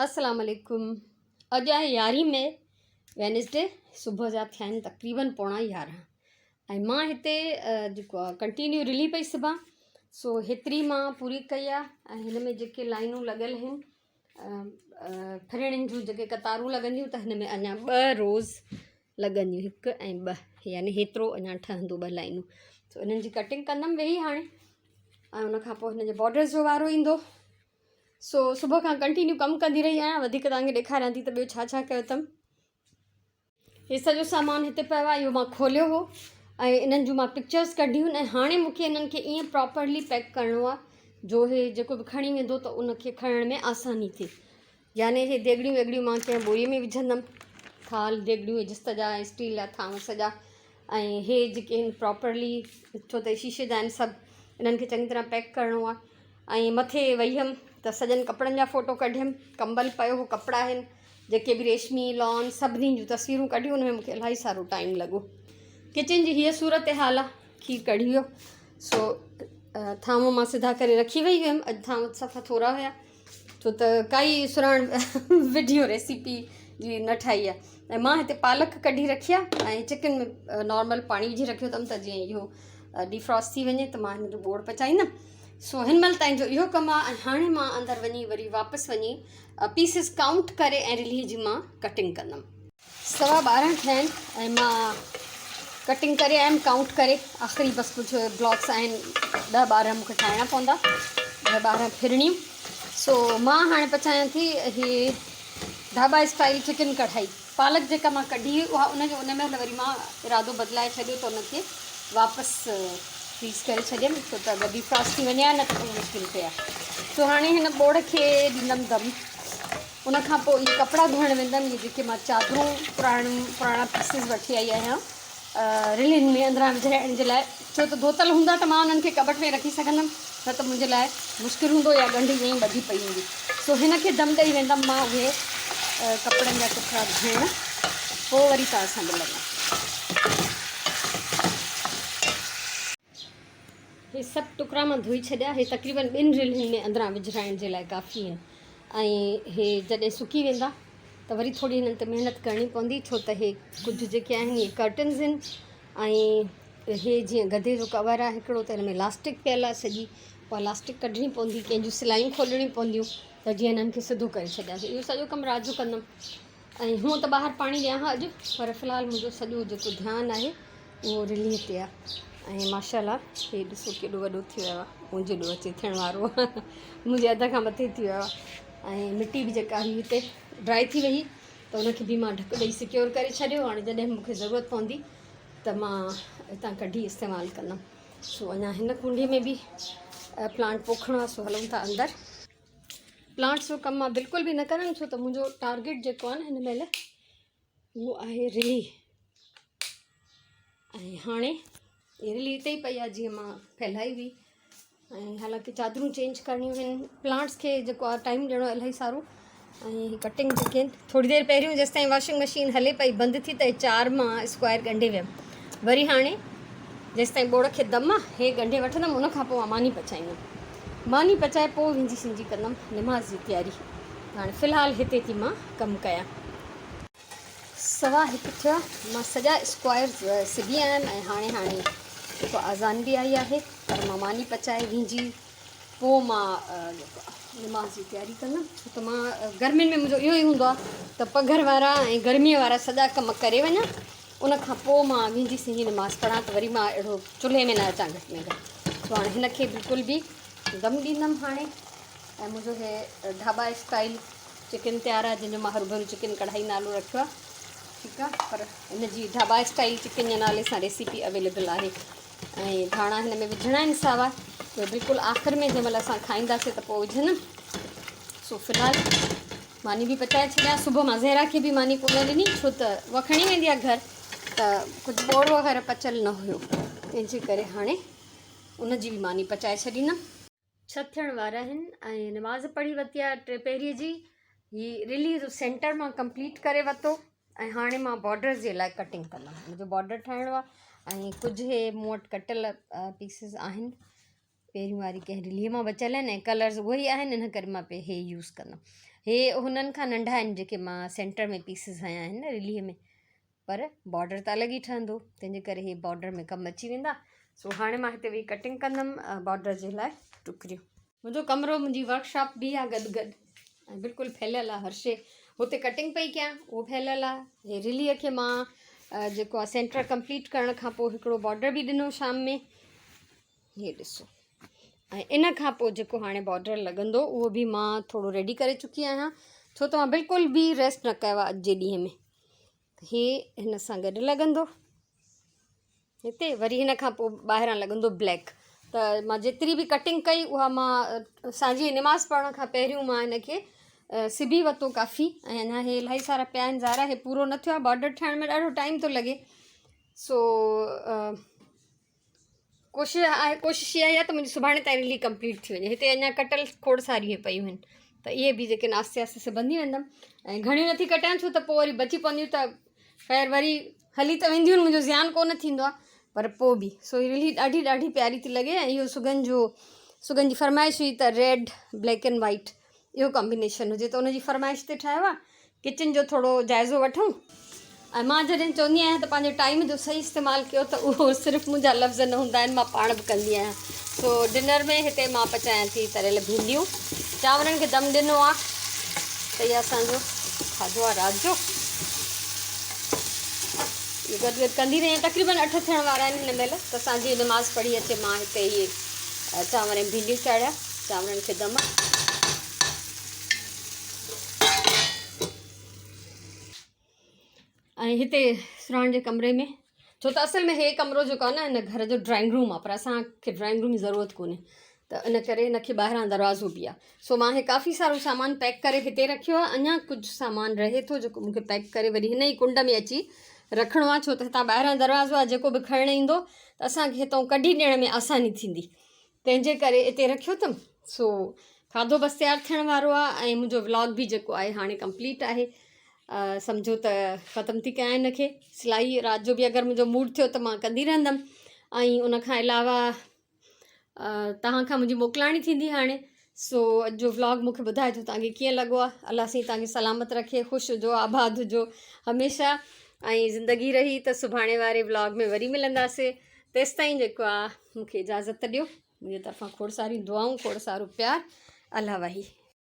السلام عليڪم اڄ آهي يارهين مئي وينسڊي صبح جا ٿيا آهن تقريبن پوڻا يارهن ۽ مان هتي جيڪو آهي ڪنٽينيو رلي پئي سبان سو هيتري مان پوري ڪئي آهي ۽ هن ۾ جيڪي لائنون لڳل آهن ڦرڻين جون جيڪي قطارون لڳنديون ته هن ۾ اڃا ٻه روز لڳنديون هڪ ۽ ٻه يعني هيترو اڃا ٺهندو ٻه لائنون سو انهن جي ڪٽنگ ڪندم ويهي هاڻي ۽ ان کان پوء هن جي بارڊرز جو وارو ايندو سو صبح کان ڪنٽينيو ڪم ڪندي رهي آهيان وڌيڪ توهان کي ڏيکاريان ٿي ته ٻيو ڇا ڇا ڪيو اٿم. هي سڄو سامان هتي پيو آهي اهو مان کوليو هو ۽ انهن جون مان پڪچرس ڪڍيون آهن ۽ هاڻي مون کي انهن کي ائين پراپرلي پيڪ ڪرڻو آهي جو هي جيڪو به کڻي ويندو ته ان کي کڻڻ ۾ آساني ٿئي يعني هي ديڳڙيون ويڳڙيون مان ڪنهن ٻوري ۾ وجهندم ٿالهه ديڳڙيون هي جست جا ۽ اسٽيل جا ٿانو سڄا ۽ هي جيڪي آهن پراپرلي ڇو ته شيشي جا آهن سڀ انهن کي چڱي طرح پيڪ ڪرڻو آهي ۽ مٿي وئي هيم ته سڄن ڪپڙن جا فوٽو ڪڍيم ڪمبل پيو هو ڪپڙا آهن جيڪي به ريشمي لان سڀني جون تصويرون ڪڍيون ان ۾ مونکي الاهي سارو ٽائيم لڳو ڪچن جي هيء صورت حال آهي کير ڪڙهي ويو سو ٿانو مان سڌا ڪري رکي وئي هيم اڄ ٿانو صفا ٿورا هيا ڇو ته ڪائي سرهاڻ وڊيو ريسيپي جي نه ٺاهي آهي ۽ مان هتي پالڪ ڪڍي رکي آهي ۽ چڪن ۾ نارمل پاڻي وجهي رکيو اٿم ته جيئن اهو ڊيفراسٽ ٿي وڃي ته مان هن جو ٻوڙ پچائيندم سو هن مهل تائين جو اهو ڪم آهي ۽ هاڻي مان اندر وڃي وري واپس وڃي پيسز ڪائونٽ ڪري ۽ رلي جي مان ڪٽنگ ڪندم. 12:15 ٿيا آهن ۽ مان ڪٽنگ ڪري آيم ڪائونٽ ڪري آخري بس ڪجهه بلاڪس آهن ڏهه ٻارهن مونکي ٺاهڻا پوندا ڏهه ٻارهن ڦرڻيون سو مان هاڻي پچايان ٿي هي ڍاٻا اسٽائل چڪن ڪڙهائي پالڪ جيڪا مان ڪڍي هئي اها ان جو ان مهل وري مان ارادو بدلائي ڇڏيو ته ان کي واپس فريز ڪري ڇڏيم ڇو ته اگر ڊيفراسٽ ٿي وڃي ها نه ته پوء مشڪل ٿئي ها سو هاڻي هن ٻوڙ کي ڏيندم دم ان کان پوء اهي ڪپڙا ڌوئڻ ويندم اهي جيڪي مان چادرون پراڻيون پراڻا پيسز وٺي آئي آهيان رلين ۾ اندران وجهرائڻ جي لاء ڇو ته ڌوتل هوندا ته مان انهن کي ڪٻٽ ۾ رکي سگهندم نه ته منهنجي لاء مشڪل هوندو يا ڳنڍ ائين ئي ٻڌي پئي هوندي سو هن کي دم ڏئي ويندم مان اهي ڪپڙن جا ٽڪرا ڌوئڻ پوء وري توهان سان ملندم. هي سڀ ٽڪرا مان ڌوئي ڇڏيا. هي تقريبن ٻن رلهين ۾ اندران وجهرائڻ جي لاء ڪافي آهن ۽ هي جڏهن سڪي ويندا ته وري ٿوري هنن تي محنت ڪرڻي پوندي ڇو ته هي ڪجهه جيڪي آهن اهي ڪرٽنز آهن ۽ هي جيئن گدي جو ڪور آهي هڪڙو ته هن ۾ لاسٽڪ پيل آهي سڄي اها لاسٽڪ ڪڍڻي پوندي ڪنهن جون سلايون کولڻيون پونديون ته جيئن هنن کي سڌو ڪري ڇڏيان اهو سڄو ڪم رات جو ڪندم ۽ هونء ته ٻاهر پاڻي ڏيان ها اڄ پر في الحال منهنجو سڄو جيڪو ڌيان آهي اهو رليء تي آهي ۽ ماشاء الله هي ڏسو ڪيڏو وڏو ٿي ويو آهي مون جيڏو اچي ٿيڻ وارو آهي منهنجي اڌ کان مٿي ٿي ويو آهي ۽ مٽي به جيڪا هئي هتي ڊرائي ٿي وئي ته ان کي به مان ڍڪ ڏئي سڪيور ڪري ڇڏيو هاڻي جڏهن مون کي ضرورت پوندي ته مان هتان ڪڍي استعمال ڪندم سو اڃا هن ڪونڊي ۾ به پلانٽ پوکڻو آهي سو هلون ٿا اندر پلانٽس جو ڪم مان بلڪل به نه ڪندم ڇو ته منهنجو ٽارگيٽ جيڪو آهي نه هن مهل اهو آهي رلي ۽ هاڻي رلي اتي ئي پئي آهي جيئن مان ڦهلائي هئي ۽ حالانڪه چادرون چينج ڪرڻيون آهن پلانٽس کي جيڪو آهي ٽائيم ڏيڻو الاهي سارو ۽ هي ڪٽنگ جيڪي آهن ٿوري دير پهريون جيستائين واشنگ مشين هلي پئي بند ٿي ته چار مان اسڪوائر ڳنڍي ويم وري هاڻي جيستائين ٻوڙ کي دم آ هي ڳنڍي وٺندم ان کان پوء مان ماني پچائيندم ماني پچائي پوء وينجي سنجي ڪندم نماز جي تياري هاڻي في الحال هتي ٿي مان ڪم ڪيان. 1:15 ٿيا مان سڄا اسڪوائر سبي آيم ۽ هاڻي هاڻي جيڪو آذان به آئي آهي پر مان ماني پچائي وينجي پوء مان نماز جي تياري ڪندم ڇو ته مان گرمين ۾ منهنجو اهو ئي هوندو آهي ته پگهر وارا ۽ گرميء وارا سڄا ڪم ڪري وڃان ان کان پوء مان ويندي سنجي نماز پڙهان ته وري مان اهڙو چلهي ۾ نه اچان گهٽ ۾ گهٽ سو هاڻي هن کي بلڪل به دم ڏيندم هاڻي ۽ منهنجو هي ڍاٻا اسٽائل چڪن تيار آهي جنهن جو مان هروڀرو چڪن ڪڙهائي نالو رکيو آهي ٺيڪ آهي پر ان جي ڍاٻا اسٽائل چڪن جي نالي سان ريسيپي اويليبل آهي ۽ ڌاڻا هن ۾ وجهڻا آهن ساوا اهي بلڪل آخر ۾ جنهن مهل اسان کائينداسين ته پوء وجهندم سو في الحال ماني به پچائي ڇڏيان صبح مان زهرا کي به ماني ڪونه ڏني ڇو ته اها کڻي ويندي آهي گهر ته ڪجهه ٻوڙ وغيره پچل نه هيو تنهن جي ڪري هاڻي ان جي به ماني پچائي ڇڏيندم. ڇهه ٿيڻ وارا آهن ۽ نماز پڙهي ورتي آهي ٽي پهري جي هي رلي جو سينٽر مان ڪمپليٽ ڪري ورتو ۽ هاڻي مان بارڊرز جي لاء ڪٽنگ ڪندم منهنجو بارڊر ٺاهڻو آهي ۽ ڪجهه هي مون وٽ ڪٽيل پيسز آهن پهريون واري ڪنهن رلي مان بچيل آهن ۽ ڪلرز اهي ئي آهن ان ڪري مان هي يوز ڪندم. هي هنن کان ننڍا آهن جيڪي مان سينٽر ۾ پيسز هنيا آهن نه رليء ۾ پر بارڊر ته الڳ ئي ٺهندو تنهن جي ڪري هي بارڊر ۾ ڪم اچي ويندا. سو هاڻي مان هتي ويهي ڪٽنگ ڪندم بارڊر جي لاء ٽڪريون. منهنجو ڪمرو منهنجي ورڪشاپ به آهي گڏ گڏ ۽ بلڪل ڦهليل آهي هر شي هتي ڪٽنگ پئي ڪيان اهو ڦهليل آهي. هي رليء کي مان جيڪو آهي سينٽر ڪمپليٽ ڪرڻ کان پوء هڪڙو بارڊر به ڏنو شام ۾ هي ڏسو ۽ ان کان پوء جيڪو هاڻي بارڊر لڳندو اهو به مان ٿورو ريڊي ڪري چڪي آهيان ڇو ته مان بلڪل به ريسٽ نه ڪيو آهي اڄ جي ڏينهن ۾ هي هن سان گڏ لڳندو هتي وري هن کان پوء ٻاهران لڳندو بليڪ ته مان جيتري به ڪٽنگ ڪئي اها مان سانجهي نماز پڙهڻ کان پهريون مان هن کي سبي ورتو ڪافي ۽ اڃا هي الاهي سارا پيا آهن ظاهر آهي پورو نه ٿيو آهي بارڊر ٺاهڻ ۾ ڏاڍو ٽائيم ٿو لڳي سو ڪوشش آهي ڪوشش اها آهي ته منهنجي سڀاڻي تائين رلي ڪمپليٽ ٿي وڃي هتي اڃا ڪٽل کوڙ ساريون پيون آهن ته اهي به جيڪي آهستي آهستي سبندي ويندم ۽ گهڻيون نٿي ڪٽيان ڇو ته پوء وري بچي پونديون ته خير وري هلي ته وينديون آهن منهنجو زيان ڪونه ٿيندو آهي پر پوء به سو هي رلي ڏاڍي ڏاڍي پياري ٿي لڳي ۽ اهو سگن جو سگن جي فرمائش هئي ته ريڊ بليڪ اينڊ وائيٽ اهو ڪمبينيشن هجي ته ان جي فرمائش تي ٺاهيو آهي. ڪچن جو ٿورو جائزو وٺون ۽ مان جڏهن چوندي آهيان ته پنهنجي ٽائيم جو صحيح استعمال ڪيو ته اهو صرف منهنجا لفظ نه هوندا آهن مان پاڻ به ڪندي آهيان. سو ڊنر ۾ هتي مان پچايان ٿي تريل ڀينڊيون. چانورن کي دم ڏنو آهي ته اهي اسان جو کاڌو آهي رات جو. اهو گڏ گڏ ڪندي رهي آهيان تقريبن اٺ ٿيڻ وارا آهن هن مهل ته سانجهي نماز پڙهي اچي مان هتي اهي چانور ۽ ڀينڊيون چاڙهيا. چانورن کي دم. ۽ هتي سراڻ جي ڪمري ۾ ڇو ته اصل ۾ هي ڪمرو جيڪو آهي نه هن گهر جو ڊرائنگ روم آهي پر اسانکي ڊرائنگ روم جي ضرورت ڪونهي ته ان ڪري هن کي ٻاهران دروازو به آهي سو مان هي ڪافي سارو سامان پيڪ ڪري هتي رکيو آهي اڃا ڪجهه سامان رهي ٿو جيڪو مونکي پيڪ ڪري وري هن ئي ڪنڊ ۾ اچي رکڻو آهي ڇو ته هتان ٻاهران دروازو آهي جيڪو به کڻڻ ايندو ته اسانکي هتان ڪڍي ڏيڻ ۾ آساني ٿيندي تنهن جي ڪري اتي رکيو اٿم سو کاڌو بس تيار ٿيڻ وارو آهي ۽ منهنجو ولاگ به جيڪو آهي هاڻي ڪمپليٽ آهي سمجهو ته ختم ٿي ڪيان هن کي سلائي رات جو به اگر منهنجو موڊ ٿيو ته مان ڪندي رهندم ۽ ان کان علاوه توهان کان منهنجي موڪلاڻي ٿيندي هاڻي سو اڄ جو ولاگ مونکي ٻڌائجو توهان کي ڪيئن لڳو آهي الله سائين توهان کي سلامت رکي خوش هجو آباد هجو هميشه ۽ زندگي رهي ته سڀاڻي واري ولاگ ۾ وري ملنداسي تيستائين جيڪو آ مون کي اجازت ڏيو. منهنجي طرفان کوڙ ساريون دعائون کوڙ سارو پيار. الله واهي.